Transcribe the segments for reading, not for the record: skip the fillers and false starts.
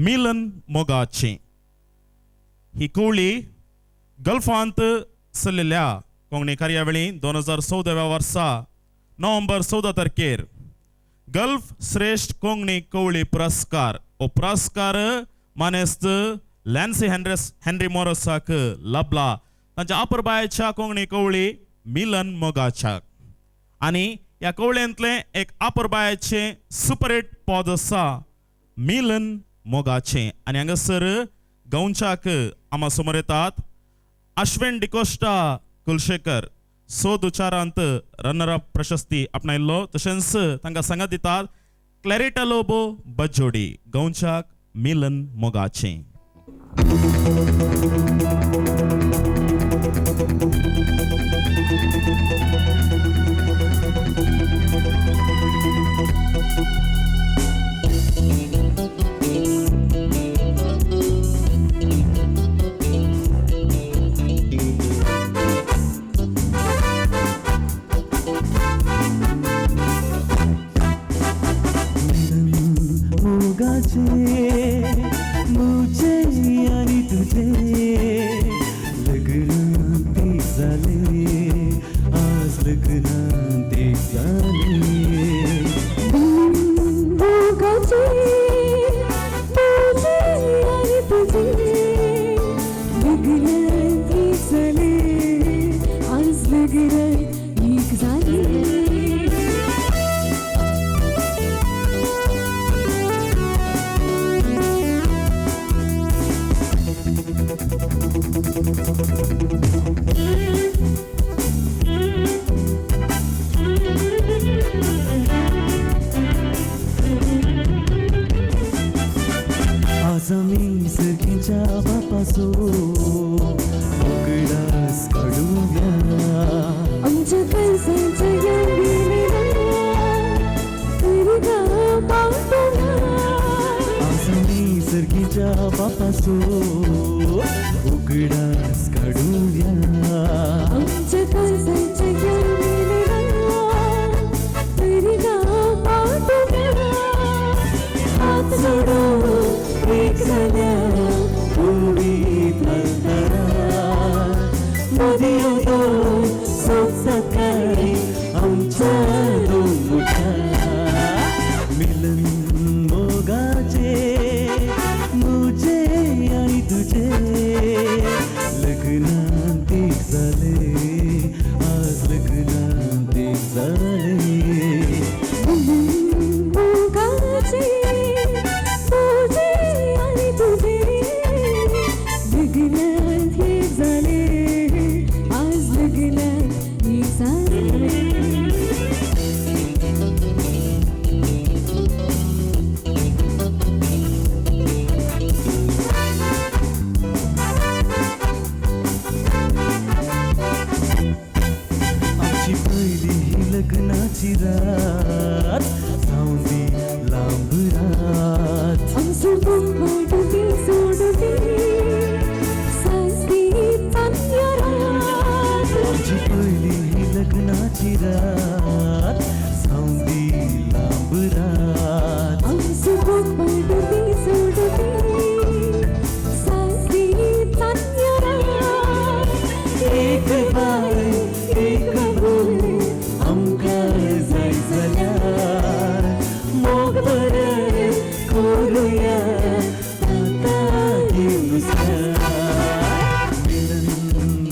मिलन मोगाचें. ही कवळी गल्फांत चल्लेल्या कोंकणी कार्यावळी 2014 वर्सा नोव्हेंबर 14 तारखेर गल्फ श्रेष्ठ कोंकणी कवळी पुरस्कार हो पुरस्कार मानेस्त लॅन्सी हेनरी मोरसाक लाभला तांच्या आपरबायच्या कोंकणी कवळी मिलन मोगाच्या. आनी ह्या कवळेंतलें एक आपरबायाचें सुपरहिट पद आसा मिलन मोगाचें. आनी हांगासर गांवच्याक आमा समोर येतात अश्विन डिकोस्टा कुलशेखर सोद उच्चारांत रनर अप प्रशस्ती आपणायल्लो, तशेंच तांकां सांगात दितात क्लॅरिटा लोबो बजोडी गांवच्याक मिलन मोगाचें. मुझे आणि तुझे लग्न ते झाले, आज लग्न ते झाले. मोगाचे मुझे आणि तुझे लग्न ते झाले, आज लग्न एक झाले. आज आमी सगळींच्या बापाचो उगडास काडुया, आमच्या कर्जाच्या आज आमी सर्गीच्या बापाचो उगडास काडुया, आमच्या कर्जाच्या हात जोडून एक झाल्या उडीत अंतरा मदीं दोन सोंपता आमच्या दोन मुठा. मिलन मोगाचे मुझे आणि तुझे लग्नात एक झाले, आज लग्नात एक झाले. मोगाचे तुझे आणि तुझे लग्नात एक झाले, आज लग्नात एक झाले. आमची पहिली ही लग्नाची रात जाऊन दी लांब रात, आमचं वाटती सोडती सासरी चांदण्या रात. आमची पहिली ही लग्नाची रात जाऊन दी लांब रात, आमचं वाटती सोडती सासरी चांदण्या रात. एक बाय एक बोल आमकां जाय जाल्यार मोग बरें करुया आतां दिवसा. मिलन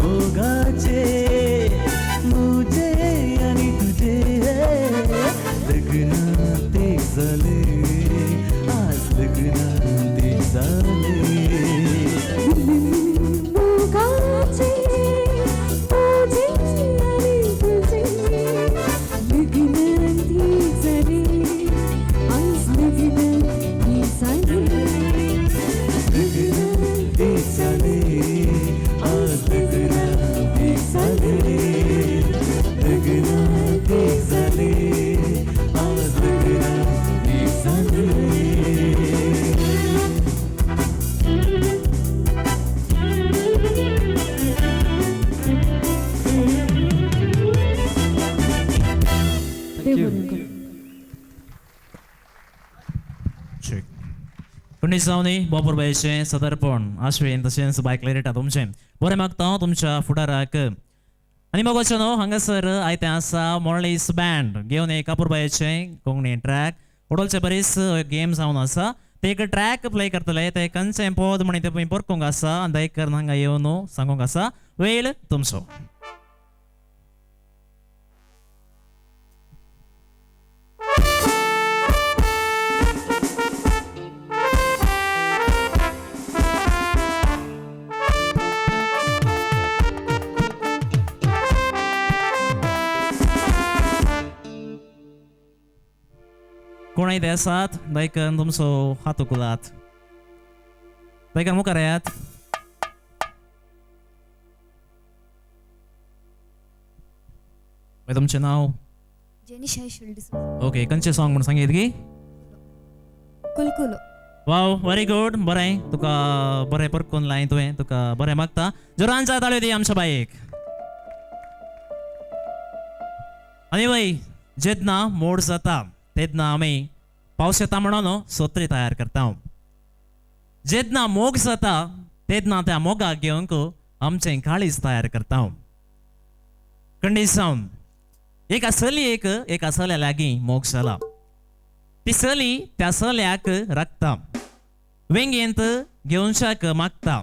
मोगाचे मुझे आणि तुझे लग्नात एक झाले, आज लग्नात एक झाले. मोगाचे तुझे आणि तुझे लग्नात एक झाले, आज लग्नात एक झाले. लग्नात एक झाले, आज लग्नात एक झाले. लग्नात एक झाले, आज लग्नात एक झाले. देव बरें करूं. कोणी जावनी बोपूरबायचें सदरपण आश्विन तशेंच बायक क्लेरिटा तुमचें बरें मागता तुमच्या फुडाराक. आनी मोगाचें न्हू हांगासर आयतें आसा मोर्लीस बँड घेवन एक अपुरबायेचें कोंकणी ट्रॅक उडोलचे बरीच गेम जावन आसा. ते एक ट्रॅक प्ले करतले ते खंयचें पद म्हण ते परकूंक आसा आनी दयकर हांगा येवन सांगूंक आसा. वेळ तुमचो. कोणय ते आसात दयकन तुमचो हात उखलात. दयकन मुखार येयात. तुमचें नांव? जेनिशा शिल्ड. ओके, खंयचें सॉंग म्हूण सांगीत की? कुलकुलो. वाव, व्हेरी गुड. बरें, तुका बरें परकून लाय तुवें, तुका बरें मागता. जोरान ताळयो दी आमच्या बायक. आनी बाय जेन्ना मोड जाता तेन्ना आमी पावस येता म्हणून सोत्री तयार करता. जेन्ना मोग जाता तेन्ना त्या मोगाक घेवंक आमचें काळीज तयार करता. कंडीसावन एका चलयेक एका चल्या लागीं मोग जाला. ती चली त्या चल्याक राखता, वेंगेंत घेवच्याक मागता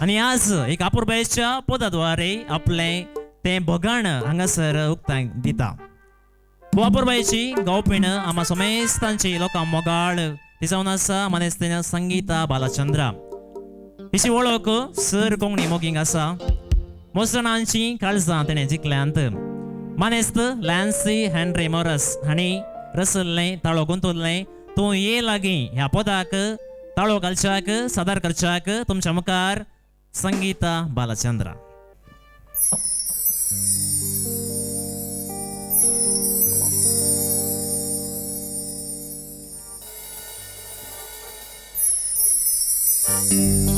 आनी आज एक अपुरबायेच्या पदाद्वारे आपलें तें भोगाण हांगासर उक्तांक दिता. अपुरबायेची गावपीण आमा समेस्तांची लोकां मोगाळ ती जावन आसा मानेस्तेन संगीता बालाचंद्रा. हिची वळख सर कोंकणी मोगींक आसा. मोसणांची काळजां तेणें जिखल्यांत. मानेस्त लॅन्सी हेनरी मोरस हांणी रसल्लें ताळो गुंतुल्लें तूं ये लागीं ह्या पदाक ताळो घालच्याक सादर करच्याक तुमच्या मुखार संगीता बालाचंद्रा. Thank you.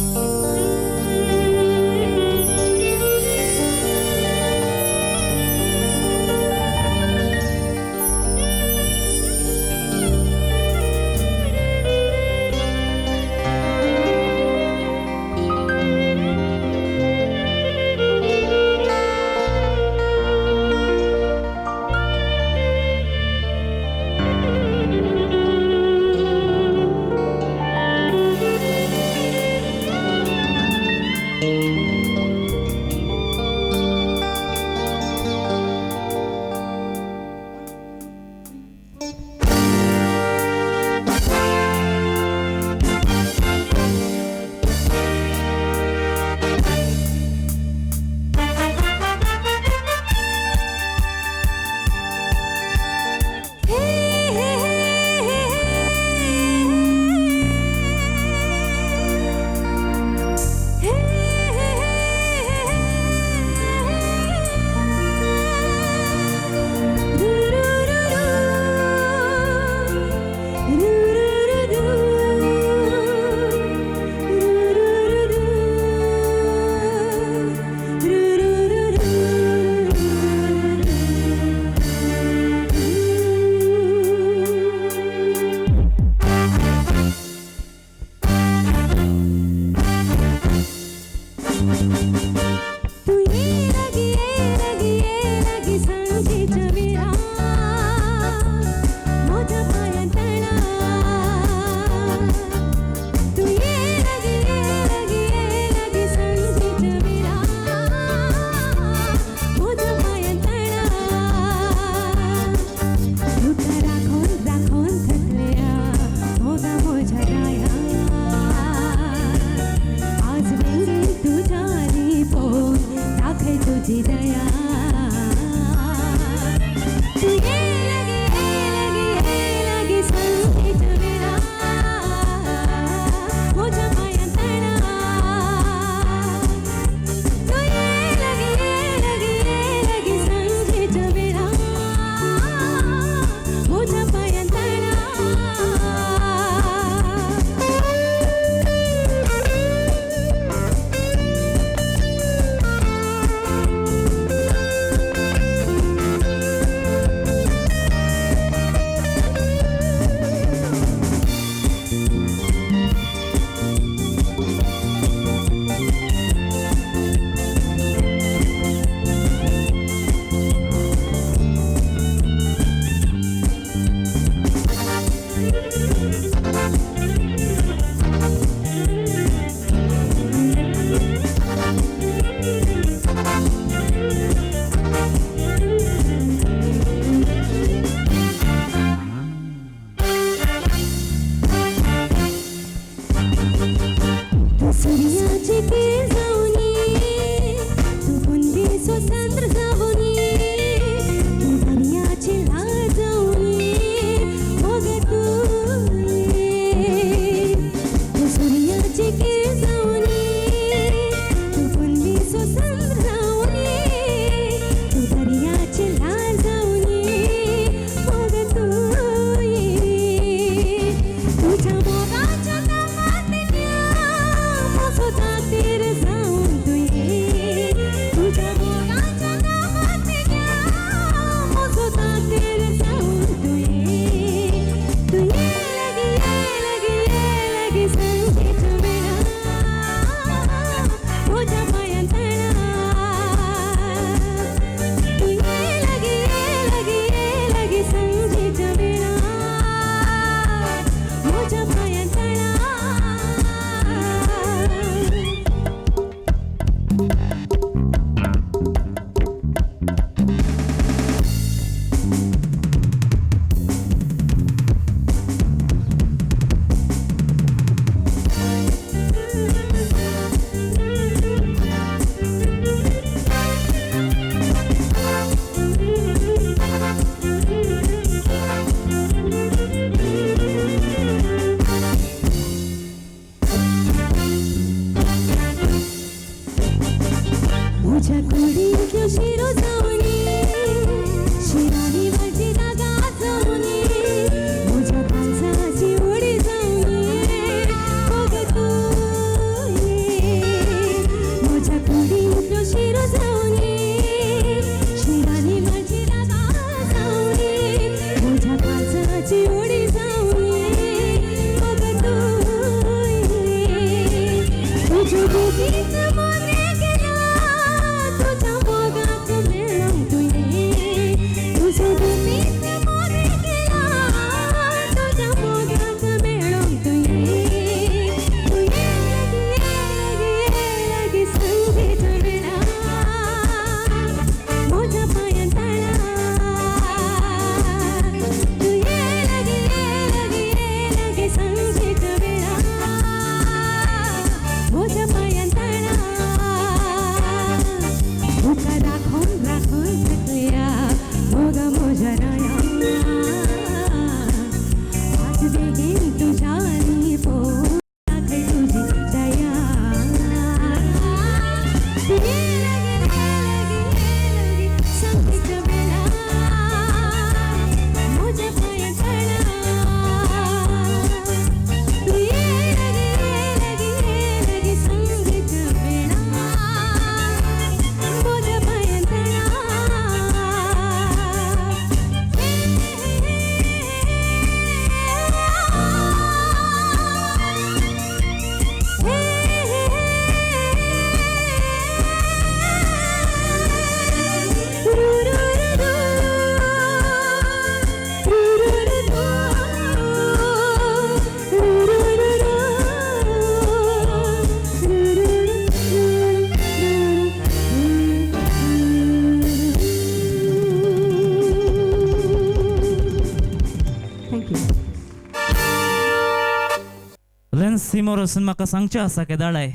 लन्सी मोरोसून म्हाका सांगचें आसा केदाळाय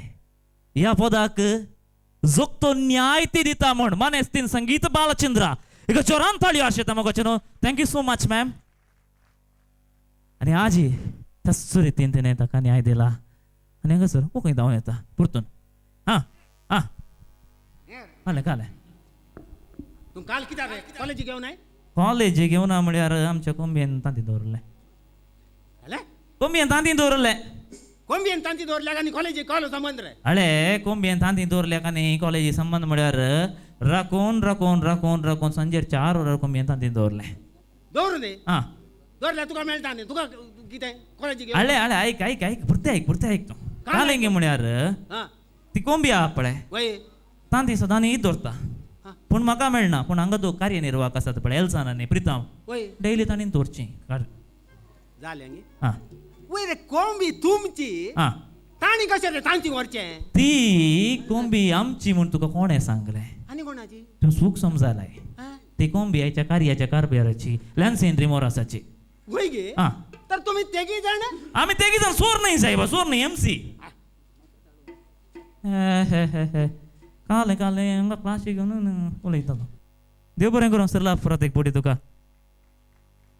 ह्या पदाक जोगतो न्याय ती दिता म्हण मानेस्तीन संगीत बालचंद्रा एका जोरान ताळयो आशेता मोगाचें न्हू. Thank you so much ma'am. आनी आजी त्याच रितीन तिणें ताका न्याय दिला आनी हांगासर कोंकणी धांवन येता परतून. हां हां घालें घालें. तूं काल कित्याक रे कॉलेजी घेवन I? College घेवना म्हळ्यार आमच्या कोंबयेन तांती दवरलें. कोंबयेन तांती दवरलें. कोंबयेन तांती दवरल्या आनी कॉलेजी कॉल संबंद रे? अळे कोंबयेन तांती दवरल्या आनी कॉलेजी संबंद म्हळ्यार राखून राखून राखून राखून सांजेर 4 वरां कोंबयेन तांती दवरलें. दवरून न्ही? आं दवरल्या तुका मेळटा न्ही, तुका कितें कॉलेजी घेवन? अळे अळे आयक आयक आयक पुरतें आयक पुरतें आयक तूं. कालें गे म्हळ्यार ती कोंबी आहा पळय तांती सदां न्ही दवरता पूण म्हाका मेळना. पूण हांगा तो कार्यनिर्वाहक आसात पळय एल्सान आनी प्रितम डेली तांणी दवरची. जालें. आं वय रे कोंबी तुमची तांणी कशें रे तांची व्हरचें? ती कोंबी आमची म्हूण तुका कोणें सांगलें? आनी कोणाची? तूं सूख समजालाय. ती कोंबी आयच्या कार्याच्या कारभाराची लॅन्सीन रिमोरासाची. वय गे? तर तुमी तेगी जाण? आमी तेगी जाण. सोर न्ही साहेबा, सोर न्ही एमसी. कालें कालें हांगा क्लासी घेवन उलयता तूं. देव बरें करूं सरला परत एक पटी तुका.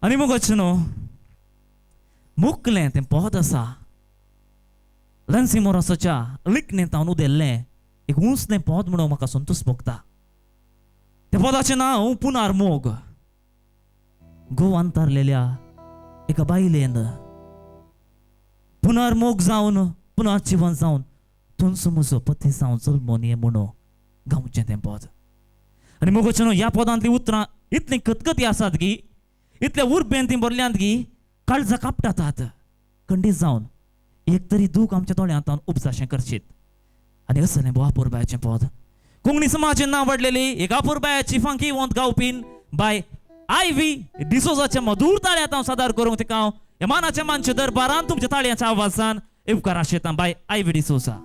आनी मुगोच न्हू मुकलें तें पद आसा लन्सी मोरासाच्या लिखणेंत हांव उदेल्लें एक उंचलें पद म्हणून म्हाका संतोश भोगता. त्या पदाचें नांव पुनर्मोग. गोवा अंतरलेल्या एका बायलेन पुनर्मोग जावन पुनर्जिवन जावन तुमचो म्हजो पती जावन जल्मोन ये म्हणून गावचें तें पद. आनी मोगाचें न्हू ह्या पदांतलीं उतरां इतलीं कतकती आसात की इतल्या उर्बेन तीं भरल्यांत की काळजां कापटातात खंडीत जावन एक तरी दूख आमच्या दोळ्यांत उपजाशें करशीत. आनी असलें भोव अपुरबायाचें पद कोंकणी समाजाचें नांव वाडलेली एक अपुरबायाची फांकी वंत गावपीन बाय I V डिसोजाच्या मधूर ताळ्यांत हांव सादर करूंक तिका हांव मानाच्या मानच्या दरबारान तुमच्या ताळयांच्या आवाजान उपकार आशेतां बाय I V D'Souza.